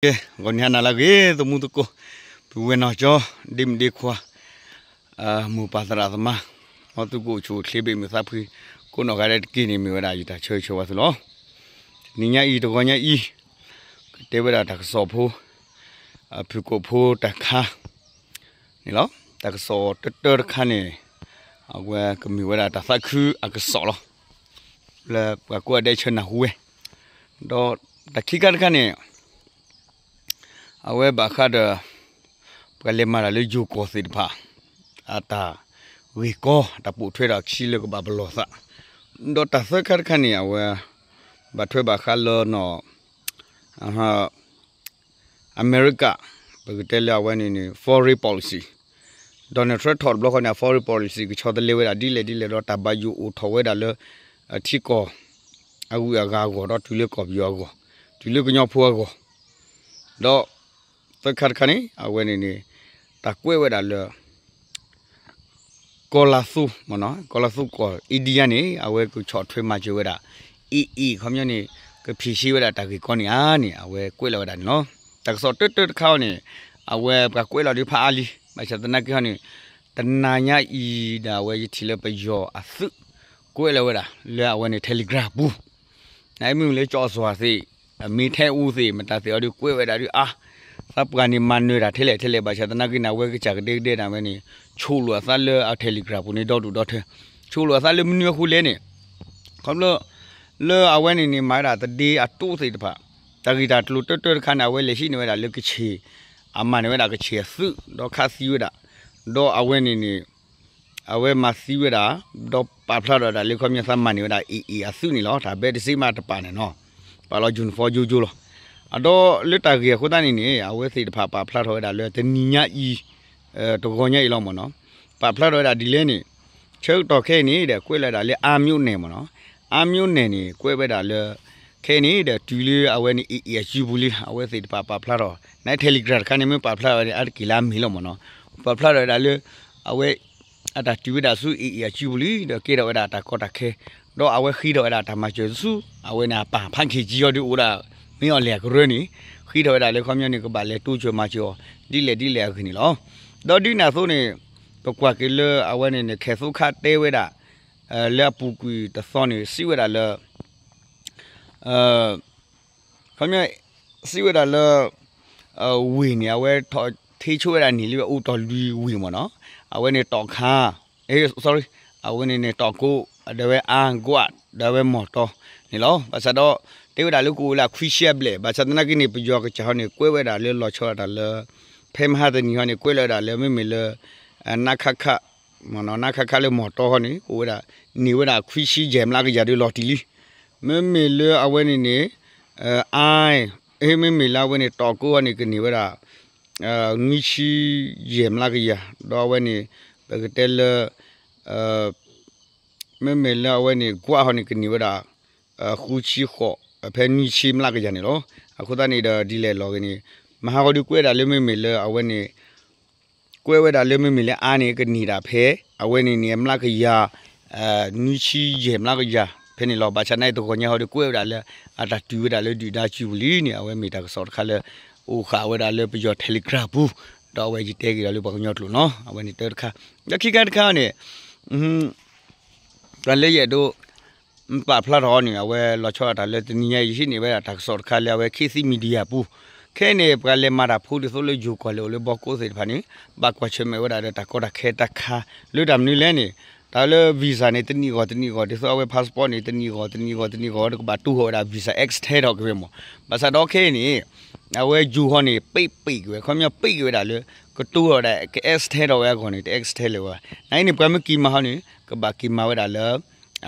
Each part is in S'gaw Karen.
ကဲ, ဂီၤနံၤဟါနၤလၢအဂ့ၤ သမူသကိး, ပုၢ်ဝဲၢ်နီၢ်ကၠီ, ဒ့မုၣ်ဒ့ခွါ, မိၢ်ပၢ်သရၣ်သမါ, မ်သုကအိၣ်ဆူၣ်အိၣ်ချ့ဘၣ်မုာ်သးဖှံ, ကိးနီၢ်ဂၤဒဲးတက့ၢ်န့ၣ် မ့ၢ်ဝဲဒၣ်ယတၢ်ဆၢဂ့ၤဆၢဝါသုလီၤ. တနံၤညါအံၤ တဂီၤညါအံၤ, ကတဲဝဲဒၣ်တၢ်ကစီၣ်ဖိ, ဖုၣ်ကိာ်ဖိတၢ်ခါ န့ၣ်လီၤ. တၢ်ကစီၣ်တၢတၢတခါန့ၣ်, အဝဲကမ့ၢ်ဝဲဒၣ်တၢ်သးခုအကစီၣ်လီၤ. လၢပှၤကိးဂၤဒဲးဆၢနၢ်ဟူဝဲ, ဒီးတၢ်ခံခါတခါန့ၣ် အဝဲဘၣ်ဃးဒီး ပှၤလဲၤမၤတၢ်လၢယိၤကီၢ်သ့ၣ်တဖၣ် အတၢ်ဂ့ၢ်ကီ, တၢ်ပိာ်ထွဲဒီးခံလၢကဘၣ်ပလီၢ်သး, ဒီးတၢ်သၢခါတခါန့ၣ် အဝဲ ဘၣ်ထွဲဘၣ်ဃးလၢနီၢ် အမဲရကၤ, ပကတဲလၢအဝဲန့ၣ်န့ၣ် foreign policy, Donald Trump ထီၣ်တဘျီဃီန့ၣ် အ foreign policy ကဆီတလဲဝဲဒၣ်ဒ်လဲၣ်ဒ်လဲၣ်ဒီး တၢ်ဘၣ်ယိၣ်အိၣ်ထီၣ်ဝဲဒၣ်လၢ ထံကီၢ်အဂုၤအဂၤအဂီၢ် ဒီးတုၤလၢကီၢ်ပယီၤအဂီၢ်, တုၤလၢကညီဖိအဂီၢ်, ဒီးသၢခါတခါန့ၣ် အဝဲန့ၣ်န့ၣ် တၢ်ကွဲးဝဲဒၣ်လၢ ကီၤလၤသူ, ကီၤလၤသူကီၢ် India န့ၣ် အဝဲကဆီၣ်ထွဲမၤစၢၤဝဲဒၣ် AA ခီပညီန့ၣ် ကဖံးဆံးဝဲဒၣ်တၢ်ဂ့ၢ်ကီန့ၣ်ဧါန့ၣ် အဝဲကွဲးလီၤဝဲဒၣ်န့ၣ်လီၤ. တၢ်ကစီၣ်တၢတၢတခါအံၤန့ၣ် အဝဲပှၤကွဲးလီၤဒုးဖးအါလံ, ဘၣ်ဆၣ်သနာ်က့ဟီန့ၣ် တနၤညါအံၤဒၣ်ဝဲယထံၣ်လၢပယီၤအသုး ကွဲးလီၤဝဲဒၣ် လၢအဝဲန့ၣ် Telegram ပူၤ နမ့ၢ်လၢကၠီစီၤသ့ၣ်, မ့ၢ်ထဲအူသ့ၣ်, မတၤသ့ၣ်အီၤဒီးကွဲးဝဲဒၣ်ဒုးအါ, သးပှၢ်န့ၣ်မၤနၢၤတၢ်ထဲလဲၣ်ထဲလဲၣ်, ဘၣ်ဆၣ်သနာ်က့န့ၣ် အဝဲကစၢ်ကဒဲကဒဲဒၣ်ဝဲန့ၣ် ဆိၣ်လိာ်အသးလၢအ Telegram ပူၤန့ၣ် ဒီဒူၣ်ဒီထၢ, ဆိၣ်လိာ်အသးလၢမနုၤအဃိလဲၣ်န့ၣ်, ခီဖျိ လၢအဝဲန့ၣ်န့ၣ် မၤဝဲဒၣ်သဒ့အတိသ့ၣ်တဖၣ်, တၢ်ဂ့ၢ်တၢ်ကျိၤတၢတၢတခါန့ၣ် အဝဲလဲၤဟံးန့ၢ်ဝဲဒၣ်လၢကဆ့ၣ်, အမၤန့ၢ်ဝဲဒၣ်ကဆ့ၣ်အသုး ဒီးခးသံဝဲဒၣ်, ဒီးအဝဲန့ၣ်န့ၣ် အဝဲမၤသံဝဲဒၣ်, ဒီးပာ်ဖျါထီၣ်ဝဲဒၣ်လၢခီပညီသးမၤန့ၢ်ဝဲဒၣ် AA အသုးန့ၣ်လီၤ. တၢ်ဘဲတစ့မးတပာ်န့ၣ်နီၤ, ပာ်လီၤ uniform ယိယိလီၤ. အဒီးလၢတၢ်ဂ့ၢ်အဃိသတးန့ၣ်န့ၣ် အဝဲသ့ၣ်တဖၣ်ပာ်ဖျါထီၣ်ဝဲဒၣ်လၢတနံၤညါအံၤ, တဂီၤညါအံၤလီၤမ့ၢ်နီၤ, ပာ်ဖျါထီၣ်ဝဲဒၣ်ဒ်လဲၣ်န့ၣ်, ဆၢကတီၢ်ခဲအံၤန့ၣ်ဒီး ကွဲးလီၤဝဲဒၣ်လၢ အါမြို့နယ် မ့ၢ်နီၤ, အါမြို့နယ် န့ၣ် ကွဲးဝဲဒၣ်လၢ ခဲအံၤန့ၣ်ဒီး တုၤလၢအဝဲန့ၣ် AA အစုပူၤလံ အဝဲသ့ၣ်တဖၣ်ပာ်ဖျါထီၣ်, န Telegram တခါန့ၣ် မ့ၢ်ပာ်ဖျါထီၣ်ဝဲန့ၣ် အါတက့ၢ်လၢအမ့ၢ်လီၤမ့ၢ်နီၤ, ပာ်ဖျါထီၣ်ဝဲဒၣ်လၢ အဝဲ အတၢ်တုၤဝဲဒၣ်ဆူ AA အစုပူၤလံ ဒီးကဲထီၣ်ဝဲဒၣ်တၢ်ကီတၢ်ခဲ, ဒီးအဝဲဃ့ထီၣ်ဝဲဒၣ်တၢ်မၤစၢၤဆူ အဝဲန့ၣ်အပၢ်ဖးခ့ၣ်ကၠံအီၤဒီးအိၣ်ဒၣ် မ့ၢ်အီၤလဲၣ်အကရၢန့ၣ်, ဃ့ထီၣ်ဝဲဒၣ်လၢခီပညီန့ၣ် ကဘၣ်လဲၤတိစၢၤမၤစၢၤအီၤ ဒ်လဲၣ်ဒ်လဲၣ်အဂ့ၢ်န့ၣ်လီၤ. ဒီးဒ်န့ၣ်အသိးန့ၣ် ပကွၢ်က့ၤလၢအဝဲန့ၣ်န့ၣ် ခဲၣ်သိခါတဲဝဲဒၣ် လၢအပူၤကွံာ်တသီန့ၣ် စံးဝဲဒၣ်လၢ ခီပညီ စံးဝဲဒၣ်လၢ ဝ့ၢ်န့ၣ် အဝဲထီၣ်ထ့ဆိဝဲဒၣ်န့ၣ်လံ အိၣ်တီၢ်လွံၢ်ဝ့ၢ်မ့ၢ်နီၤ, အဝဲန့ၣ်တီၣ်ခါ, အဝဲန့ၣ်န့ၣ် တီၣ်ကိး, ဒီးဝဲအါကွၢ်, ဒီးဝဲမီၢ်တီန့ၣ်လီၤ. ဘၣ်ဆၣ်ဒီး တဲဝဲဒၣ်လၢကအိၣ်လၢခွံဆံအဘျဲၣ်, ဘၣ်ဆၣ်သနာ်က့န့ၣ် ပယီၤကစၢ်ဟီန့ၣ် ကွဲးဝဲဒၣ်လၢလီၤဆီဒၣ်တၢ်လၢ ဖဲမဟါတနံၤဟီန့ၣ် ကွဲးလီၤဝဲဒၣ်လၢမ့မ့ၢ်လၢ နခခ မ့ၢ်နီၤ နခခ လၢမီၢ်တီဟီန့ၣ် အိၣ်ဝဲဒၣ် န့ၢ်ဝဲဒၣ်ခွံဆံယဲၢ်မျးကယၤဒီးလီၤတံၢ်လံ. မ့မ့ၢ်လၢအဝဲန့ၣ်န့ၣ် အါ, မ့မ့ၢ်လၢအဝဲန့ၣ် တီၣ်ကိးဟီန့ၣ် ကန့ၢ်ဝဲဒၣ် နွံဆံယဲၢ်မျးကယၤ, ဒီးအဝဲန့ၣ် ပကတဲလၢ မ့မ့ၢ်လၢအဝဲန့ၣ် ကွၢ်ဟီန့ၣ် ကန့ၢ်ဝဲဒၣ် ဃုဆံဃိး ဖဲနွံဆံမျးကယၤန့ၣ်လီၤ. အဃိသတးန့ၣ်ဒီး ဒ်လဲၣ်လီၤဂ့ၤန့ၣ် မဟါဂီၤဒုးကွဲးဒၣ်လၢမ့မ့ၢ်လၢအဝဲန့ၣ် ကွဲးဝဲဒၣ်လၢမ့မ့ၢ်လၢအါန့ၣ် ကန့ၢ်ဒၣ်ဖဲ အဝဲန့ၣ်န့ၣ် မျးကယၤ နွံဆံယဲၢ်မျးကယၤ ဖဲန့ၣ်လီၤ. ဘၣ်ဆၣ်နာ်အံၤတဂီၤညါဟီဒီးကွဲးဝဲဒၣ်လၢ အတၢ်တုၤဝဲဒၣ်လၢဒုၣ်ဒါစုပူၤလံန့ၣ် အဝဲမ့ၢ်တၢ်ကစီၣ်တခါလၢ အိၣ်ဃာ်ဝဲဒၣ်လၢပယီၤ Telegram ပူၤ, ဒီးအဝဲယတဲက့ၤဒီးလၢပှၤကညီကျိာ်နီၤ အဝဲန့ၣ်တၢ်တခါ, ဒီးခံခါတခါန့ၣ် ပှၤလၢယအဲၣ်ဒိး ပာ်ဖျါထီၣ်အီၤန့ၣ် အဝဲလီၤဆီဒၣ်တၢ်လၢတနံၤညါအံၤ ယဟံးန့ၢ်ဝဲဒၣ်တၢ်ကစီၣ်တခါလၢအဝဲ ခေတ်သစ် Media ပူၤ, ခဲအံၤန့ၣ် ပှၤလဲၤမၤတၢ်ဖိဒ်သိးလၢယိၤကီၢ်လဲၤအိၣ်လၢဘီကိးသ့ၣ်တဖၣ်န့ၣ် ဘၣ်ကွၢ်ဆၢၣ်မဲာ်ဝဲဒၣ်ဒီးတၢ်ကီတၢ်ခဲတခါ လၢတၢ်မနုၤလဲၣ်န့ၣ် တၢ်လၢ visa န့ၣ် တနံၣ်အဂီၢ်တနံၣ်အဂီၢ် ဒ်သိးအဝဲ passport န့ၣ် တနံၣ်အဂီၢ်တနံၣ်အဂီၢ်တနံၣ်အဂီၢ် ကဘၣ်တိၢ်ထီၣ်ဝဲဒၣ် visa extend ထီၣ်က့ၤဝဲမး, ဘၣ်ဆၣ်ဒီးခဲအံၤန့ၣ် အဝဲယိၤဟီန့ၣ် ပိတ်ပိတ်က့ၤဝဲ ခီပညီပိတ်က့ၤဝဲဒၣ်လၢ ကတိၤထီၣ်ဝဲဒၣ် က extend ထီၣ်ဝဲအဂီၢ်န့ၣ် တ extend လၢၤဝဲဘၣ်. နာ်အံၤန့ၣ် ပှၤမ့ၢ်က့ၤမၤဟီန့ၣ် ကဘၣ်က့ၤမၤဝဲဒၣ်လၢ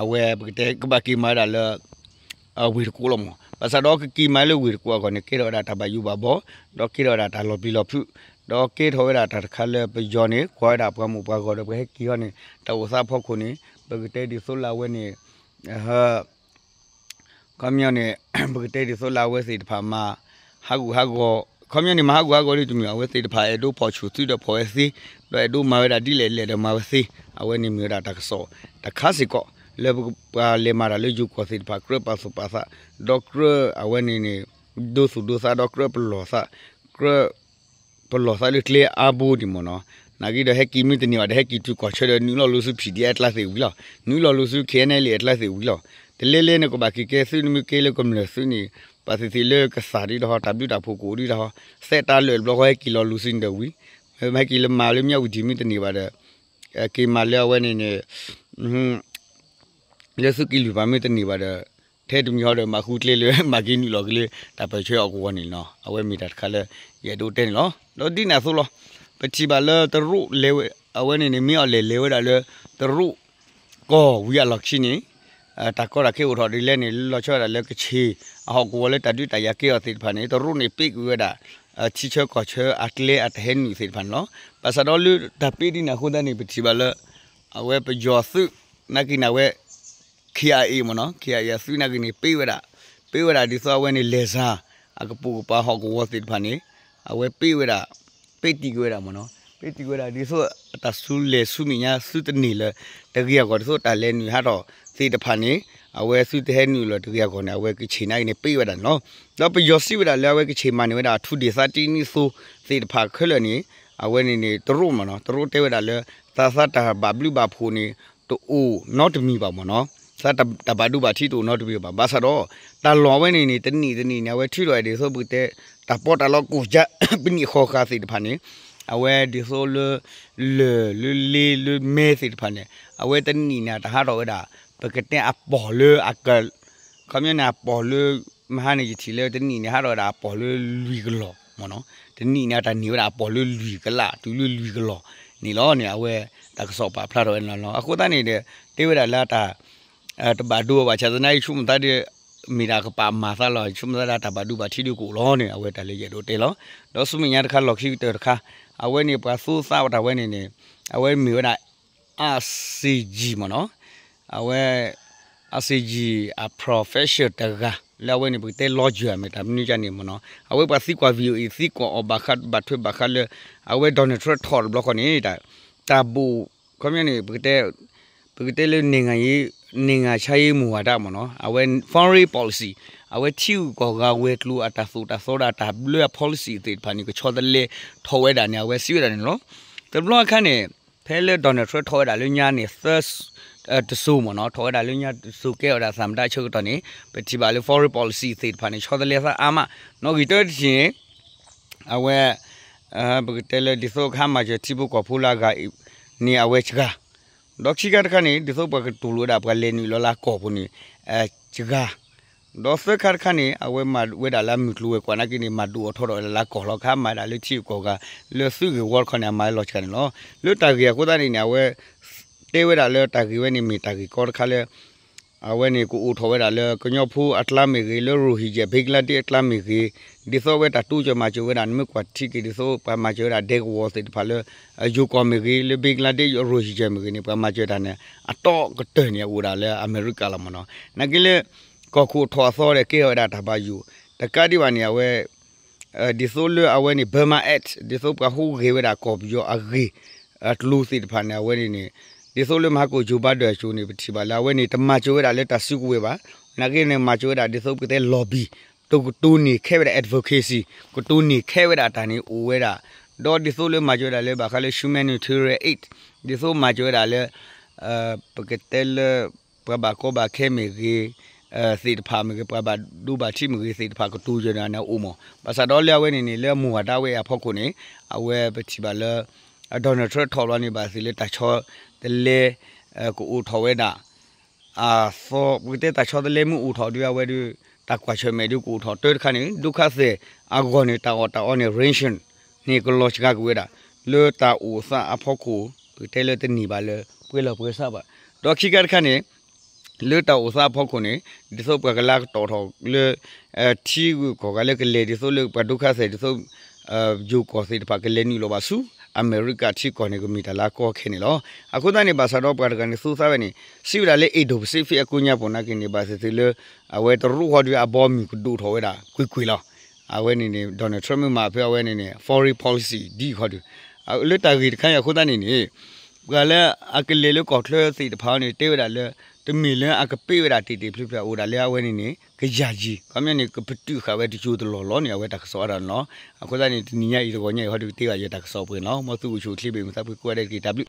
အဝဲပကတဲ ကဘၣ်က့ၤမၤဝဲဒၣ်လၢ ဝ့ၢ်တကူးလီၤမး. ဘၣ်ဆၣ်ဒီးကက့ၤမၤလၢဝ့ၢ်တကူးအဂီၢ်န့ၣ် ကဲထီၣ်ဝဲဒၣ်တၢ်ဘၣ်ယိၣ်ဘၣ်ဘီ ဒီးကဲထီၣ်ဝဲဒၣ်တၢ်လီၤပျံၤလီၤဖုး ဒီးကဲထီၣ်ဝဲဒၣ်တၢ်တခါလၢပယီၤန့ၣ် ကွၢ်ဝဲဒၣ်ပှၤမုၣ်ပှၤဂီၢ်ဒီးပှၤဟဲက့ၤဟီန့ၣ် တၢ်အိၣ်သးဖီခိၣ်န့ၣ် ပကတဲဒ်သိးလၢအဝဲန့ၣ် ခီပညီန့ၣ် ပကတဲဒ်သိးလၢအဝဲသ့ၣ်တဖၣ်မၤဟးဂူာ်ဟးဂီၤ ခီပညီန့ၣ် မၤဟးဂူာ်ဟးဂီၤဒ်တမ့ၢ် အဝဲသ့ၣ်တဖၣ်အဲၣ်ဒိးဖီၣ်ဆူၣ်သုဒီးဖီၣ်ဝဲသ့ ဒီးအဲၣ်ဒိးမၤဝဲဒၣ်ဒ်လဲၣ်လဲၣ်ဒီးမၤဝဲသ့ အဝဲန့ၣ်မ့ၢ်ဝဲဒၣ်တၢ်ကစီၣ်တခါစ့ၢ်ကီး လၢပှၤလဲၤမၤတၢ်လၢယိၤကီၢ်သ့ၣ်တဖၣ် ကြၢးပာ်သူၣ်ပာ်သး ဒီးကြၢးအဝဲန့ၣ်န့ၣ် ဒိသူၣ်ဒိသးဒီးကြၢးပလီၢ်သး, ကြၢးပလီၢ်သးလၢကျဲအါဘိဒံးမ့ၢ်နီၤ. နာ်က့ဒီးဟဲက့ၤမ့ၢ်တန့ၢ်ဘၣ်ဒီး ဟဲက့ၤတုၤကီၢ်ဆၢဒီး နုာ်လီၤလိာ်ဆူ PDF အကျါသ့ၣ်ဝံၤလီၤ. နုာ်လီၤလိာ်ဆူ KNLA အကျါသ့ၣ်ဝံၤလီၤ. တလဲလဲနကဘၣ်က့ၤကဲသု နမ့ၢ်ကဲလၢကမျၢၢ်သုန့ၣ် ပှၤသ့ၣ်သ့ၣ်လၢကသးဒ်တၢ်ဟီ တၢ်ဘျုးတၢ်ဖှိၣ်ကအိၣ်ဒ်တၢ်ဟီ, သဲးတၢ်လၢာ်တဘျီဃီ ဟဲက့ၤလီၤလိာ်ဆူန့ၣ်ဒီးဝံၤ, မ့ၢ်ဟဲက့ၤလၢမၤလၢမၠၣ်ဝတံၣ်မ့ၢ်တန့ၢ်ဘၣ်ဒီး က့ၤမၤလၢအဝဲန့ၣ်န့ၣ် လၢသုးက့လွံၢ်ပၤမ့ၢ်တန့ၢ်ဘၣ်ဒီး ထဲတမံၤဟီဒီး မၤဃုကျဲလၢ မၤက့ၤနုာ်လီၤက့ၤလၢ တၢ်ပၢၢ်ဆၢအီၣ်ကဝီၤန့ၣ်လီၤ. အဝဲမ့ၢ်တၢ်တခါလၢ ယအဲၣ်ဒိးတဲန့ၣ်လီၤ. ဒီးဒ်န့ၣ်အသိးလီၤ. ပထံၣ်ဘၣ်လၢတရူးလဲၤဝဲ အဝဲန့ၣ်န့ၣ် မ့ၢ်အီၤလဲၤလဲၤဝဲဒၣ်လၢ တရူးကီၢ်ဝံၤအလီၢ်ခံန့ၣ် တၢ်ကီတၢ်ခဲအိၣ်ထီၣ်ဒ်လဲၣ်န့ၣ် လီၤဆီဒၣ်တၢ်လၢကခ့ၣ် အဟီၣ်ကဝီၤလၢတၢ်ဒုးတၢ်ယၤကဲအီၤသ့ၣ်တဖၣ်န့ၣ် တရူးန့ၣ် ပ့းကွံာ်ဝဲဒၣ် ထံဆၢကီၢ်ဆၢအကျဲအတၢ်ဟဲနုာ်သ့ၣ်တဖၣ်န့ၣ်လီၤ. ဘၣ်ဆၣ်ဒီးလၢတၢ်ပ့းဒ်န့ၣ်အဃိသတးန့ၣ် ပထံၣ်ဘၣ်လၢ အဝဲပယီၤသုး နာ်က့န့ၣ် အဝဲ KIA မ့ၢ်နီၤ KIA အသုးနာ်က့န့ၣ် ပ့းဝဲဒၣ် ပ့းဝဲဒၣ်ဒ်သိးအဝဲန့ၣ် လဲၤစၢ် အကပိာ်ကပၤဟီၣ်ကဝီၤသ့ၣ်တဖၣ်န့ၣ် အဝဲပ့းဝဲဒၣ် ပ့းတံၢ်က့ၤဝဲဒၣ်မ့ၢ်နီၤ ပ့းတံၢ်က့ၤဝဲဒၣ် ဒ်သိးအတၢ်ဆူလဲၤဆူမဲာ်ညါဆူတန့ၢ်လၢၤ တဂ့ၤအဂီၢ် ဒ်သိးတၢ်လဲၤနုာ်ဟးထီၣ်သ့ၣ်တဖၣ်န့ၣ် အဝဲသုတဟဲနုာ်လီၤတဂ့ၤအဂီၢ်န့ၣ် အဝဲကခ့ၣ်နာ်က့န့ၣ် ပ့းဝဲဒၣ်န့ၣ်လီၤ. ဒီးပယီၤစံးဝဲဒၣ်လၢအဝဲကခ့ၣ်မၤန့ၢ်ဝဲဒၣ် အထူးဒေသတနံၣ်သိသ့ၣ်တဖၣ်ခဲလၢာ်န့ၣ် အဝဲန့ၣ်န့ၣ် တရူးမ့ၢ်နီၤ တရူးတဲဝဲဒၣ်လၢ သးသးတၢ်ဘၣ်ဘျုးဘၣ်ဖှိၣ်န့ၣ် တအိၣ်နီတမံၤဘၣ်မ့ၢ်နီၤ သးတၢ်ဘၣ်ဒိဘၣ်ထံးတအိၣ်နီတမံၤဘၣ် ဘၣ်ဆၣ်ဒီး တၢ်လီၢ်အဝဲန့ၣ်န့ၣ် တနံၣ်တနံၣ်န့ၣ် အဝဲထုးထီၣ်ဝဲဒ်သိးပကတဲ တၢ်ပီးတၢ်လီကိၢ်ကၠၢ ပနံၣ်ဃီဃာ်သ့ၣ်တဖၣ်န့ၣ် အဝဲဒ်သိးလၢ လၢၢ်လၢလ့လၢမဲသ့ၣ်တဖၣ်န့ၣ် အဝဲတနံၣ်န့ၣ် တၢ်ဟးထီၣ်ဝဲဒၣ် ပကတဲအပီၢ်လၢအက ခီပညီန့ၣ် အပီၢ်လၢ မဟါန့ၣ် ယထံၣ်လၢတနံၣ်န့ၣ် ဟးထီၣ်ဝဲဒၣ်အပီၢ်လၢလွံၢ်ကလီၢ်မ့ၢ်နီၤ တနံၣ်န့ၣ် အတၢ်န့ၢ်ဝဲဒၣ်အပီၢ်လၢလွံၢ်ကလး တုၤလၢလွံၢ်ကလီၢ်န့ၣ်လီၤန့ၣ် အဝဲတၢ်ကစီၣ်ပာ်ဖျါထီၣ်ဝဲန့ၣ်လီၤ. အဃိသတးန့ၣ်ဒီး တဲဝဲဒၣ်လၢအတၢ် တဘၣ်ဒိဘၣ်ဆၣ်သနာ်က့ ဆိကမိၣ်သးဒီး မ့ၢ်ဒၣ်ကပာ်မၤသးလီၤ ဆိကမိၣ်သးဒီးတၢ်ဘၣ်ဒိဘၣ်ထံးဒုးကအိၣ်လီၤန့ၣ် အဝဲတၢ်လၢယအဲၣ်ဒိးတဲလီၤ. ဒီးဆူမဲာ်ညါတခါ လီၢ်ခံကတၢၢ်တခါ အဝဲန့ၣ် ပှၤသူသးဝဲတၢ်ဝဲန့ၣ်န့ၣ် အဝဲမ့ၢ်ဝဲဒၣ် အါစ့ယံၤမ့ၢ်နီၤ အဝဲ အါစ့ယံၤ အ professor တဂၤ လၢအဝဲန့ၣ် ပကတဲ lawyer မ့ၢ်တၢ်မနုၤကန့ၣ်မ့ၢ်နီၤ အဝဲပှၤသံကွၢ် VOA သံကွၢ်အီၤဘၣ်ဃးဘၣ်ထွဲဘၣ်ဃးလၢ အဝဲ Donald Trump ထီၣ်တဘျီဃီန့ၣ် တၢ် တၢ်ဘိၣ် ခီပညီန့ၣ် ပကတဲလၢ နံၣ်ဂၤဆါယ့မူဝါဒမ့ၢ်နီၤ အဝဲ foreign policy အဝဲထံဂုၤကီၢ်ဂၤဝဲၤကျိၤအတၢ်သိၣ်တၢ်သီဒီးအတၢ်ဘျၢအ policy သ့ၣ်တဖၣ်န့ၣ် ကဆီတလဲထီၣ်ဝဲဒၣ်န့ၣ် အဝဲစံးဝဲဒၣ်န့ၣ်လီၤ. တဘျီအခါန့ၣ် ဖဲလၢ Donald Trump ထီၣ်ဝဲဒၣ်လၢညါန့ၣ် သၢ တစိၤမ့ၢ်နီၤ ထီၣ်ဝဲဒၣ်လၢညါတစိၤကဲထီၣ်ဝဲဒၣ် သမ္မတ ဆၢကတီၢ်န့ၣ် ပထံၣ်ဘၣ်လၢ foreign policy သ့ၣ်တဖၣ်န့ၣ် ဆီတလဲသးအါမး နီၣ်ဂံၢ်တၢတထံၣ်န့ၣ် အဝဲ ပကတဲလၢ ဒ်သိးကဟးမၤစၢၤထံဖိကီၢ်ဖိလၢအဂၤန့ၣ် အဝဲစှၤ ဒီးခံခါတခါန့ၣ် ဒ်သိးပှၤကတိၤလိာ်ဝဲဒၣ် ပှၤလဲၤနုာ်လီၤလၢကီၢ်ပူၤန့ၣ် စှၤ ဒီးသၢခါတခါန့ၣ် အဝဲမၤဝဲဒၣ်လၢအမုၢ်ကျိၤဝဲၤကွာ်နာ်က့န့ၣ် မၤဒိၣ်အီၤထီထီၣ်ဝဲဒၣ်လၢကီၢ်လီၤ ကဟးမၤဒၣ်လၢထံဂုၤကီၢ်ဂၤ လၢသုးဂ့ၢ်ဝီတခီန့ၣ် အမၤလီၤစှၤန့ၣ်လီၤ. လၢတၢ်ဂ့ၢ်အဃိသတးန့ၣ်န့ၣ် အဝဲ တဲဝဲဒၣ်လၢတၢ်ဂ့ၢ်ဝဲန့ၣ် မ့ၢ်တၢ်ဂ့ၢ်ကီတခါလၢ အဝဲန့ၣ် ကအိၣ်ထီၣ်ဝဲဒၣ်လၢကညီဖိအကျါမ့ၢ်ဂ့ၤ, လၢ Rohingya Bangladesh အကျါမ့ၢ်ဂ့ၤ, ဒ်သိးအဝဲတၢ်တိစၢၤမၤစၢၤဝဲဒၣ် နမ့ၢ်ကွၢ်ထံက့ၤ ဒ်သိးပှၤမၤစၢၤဝဲဒၣ်ဒဲကဝီၤသ့ၣ်တဖၣ်လၢ ယိၤကီၢ်မ့ၢ်ဂ့ၤ, လၢ Bangladesh Rohingya မ့ၢ်ဂ့ၤန့ၣ် ပှၤမၤစၢၤတၢ်န့ၣ် အတီကတၢၢ်န့ၣ် အအိၣ်ဒၣ်လၢအမဲရကၤလီၤမ့ၢ်နီၤ. နာ်က့လၢ ကီၢ်ခိၣ်ထီၣ်အသီဒီး ကဲထီၣ်ဝဲဒၣ်တၢ်ဘၣ်ယိၣ် တကးဒံးဘၣ်န့ၣ် အဝဲ ဒ်သိးလၢအဝဲန့ၣ် Burma Act ဒ်သိးပှၤဟူးဂဲၤဝဲဒၣ်ကီၢ်ပယီၤအဂ့ၢ် အကျိၤသ့ၣ်တဖၣ်န့ၣ် အဝဲန့ၣ်န့ၣ် ဒ်သိးလၢမဟါကိၣ် Joe Biden အစိၤန့ၣ် ပထံၣ်ဘၣ်လၢအဝဲန့ၣ် တမၤစၢၤဝဲဒၣ်လၢတၢ်စုကဝဲၤဘၣ်. နာ်က့န့ၣ် မၤစၢၤဝဲဒၣ်ဒ်သိးပကတဲ lobby ကတိၤန့ၢ်ခဲဝဲဒၣ် advocacy ကတိၤန့ၢ်ခဲဝဲဒၣ်တၢ်န့ၣ်အိၣ်ဝဲဒၣ် ဒီးဒ်သိးလၢမၤစၢၤဝဲဒၣ်လၢဘၣ်ဃးလၢ humanitarian aid ဒ်သိးမၤစၢၤဝဲဒၣ်လၢ ပကတဲလၢ ပှၤဘၣ်ကီဘၣ်ခဲမ့ၢ်ဂ့ၤ သ့ၣ်တဖၣ်မ့ၢ်ဂ့ၤ ပှၤဘၣ်ဒိဘၣ်ထံးမ့ၢ်ဂ့ၤ သ့ၣ်တဖၣ်ကတိၤယၢၤန့ၣ်အိၣ်မး. ဘၣ်ဆၣ်ဒီးလၢအဝဲန့ၣ်န့ၣ် လၢမူဝါဒဝဲအံၤအဖီခိၣ်န့ၣ် အဝဲပထံၣ်ဘၣ်လၢ Donald Trump ထီၣ်ဘျီန့ၣ် ဘၣ်သ့ၣ်လၢတၢ်ဆီတလဲ ကအိၣ်ထီၣ်ဝဲဒၣ် အသီ ပကတဲတၢ်ဆီတလဲမ့ၢ်အိၣ်ထီၣ်ဒီးအဝဲဒီး တၢ်ကွၢ်ဆၢၣ်မဲာ်ဒီးကအိၣ်ထီၣ်တၢတခါန့ၣ် ဒုက္ခသည်အဂီၢ်န့ၣ် တၢ်အီၣ်တၢ်အီန့ၣ် ration န့ၣ်ကလီၤစှၤက့ၤဝဲဒၣ် လၢတၢ်အိၣ်သးအဖီခိၣ် ပကတဲလၢတန့ၢ်ဘၣ်လၢပှဲၤလီၤပှဲၤဆးဘၣ်. ဒီးခံခါတခါန့ၣ် လၢတၢ်အိၣ်သးအဖီခိၣ်န့ၣ် ဒ်သိးပှၤကလၢကတီၢ်ထီၣ်လၢ ထံဂုၤကီၢ်ဂၤလၢကလဲၤဒ်သိးလၢပှၤဒုက္ခသည်ဒ်သိး ယိၤကီၢ်သ့ၣ်တဖၣ်ကလဲၤနုာ်လီၤဘၣ်ဆူ အမဲရကၤထံကီၢ်န့ၣ် ကမ့ၢ်တၢ်လၢအကီအခဲန့ၣ်လီၤ. အဃိသတးန့ၣ် ဘၣ်ဆၣ်ဒီးပှၤတဂၤန့ၣ်သူသးဝဲန့ၣ် စံးဝဲဒၣ်လၢ Indo-Pacific အကိးညါပူၤနာ်က့န့ၣ် ဘၣ်သ့ၣ်သ့ၣ်လၢ အဝဲတရူးဃီဒီးအဘီအမုၢ်ကဒိၣ်ထီၣ်ဝဲဒၣ်ကွ့ၢ်ကွ့ၢ်လီၤ. အဝဲန့ၣ်န့ၣ် Donald Trump မ့ၢ်မၤဖဲအဝဲန့ၣ်န့ၣ် foreign policy ဒ်ဃီဒီး လၢတၢ်ဂ့ၢ်တခါအံၤအဃိသတးန့ၣ်န့ၣ် ပှၤလၢအကလဲၤလၢကီၢ်ချၢသ့ၣ်တဖၣ်န့ၣ် တဲဝဲဒၣ်လၢ တမ့ၢ်လၢအကပ့ၢ်ဝဲဒၣ်တ့ၢ်တ့ၢ်ဖျုးဖျုး အိၣ်ဒၣ်လၢအဝဲန့ၣ်န့ၣ် ကယၤယံၤ ခီပညီန့ၣ် ကပတုာ်ဃာ်ဝဲတစိၤတလီၢ်လီၤန့ၣ် အဝဲတၢ်ကစီၣ်အါဒၣ်န့ၣ်လီၤ. အဃိသတးန့ၣ် တနံၤညါအံၤတဂီၤညါအံၤ ဟီဒုးကတ့ဘၣ်ယတၢ်ကစီၣ်ပှဲၤန့ၣ်လီၤ. မ်သုအိၣ်ဆူၣ်အိၣ်ချ့ ဘၣ်မုာ်သးဖှံကိးဂၤဒဲးတက့ၢ်. တၢ်ဘျုး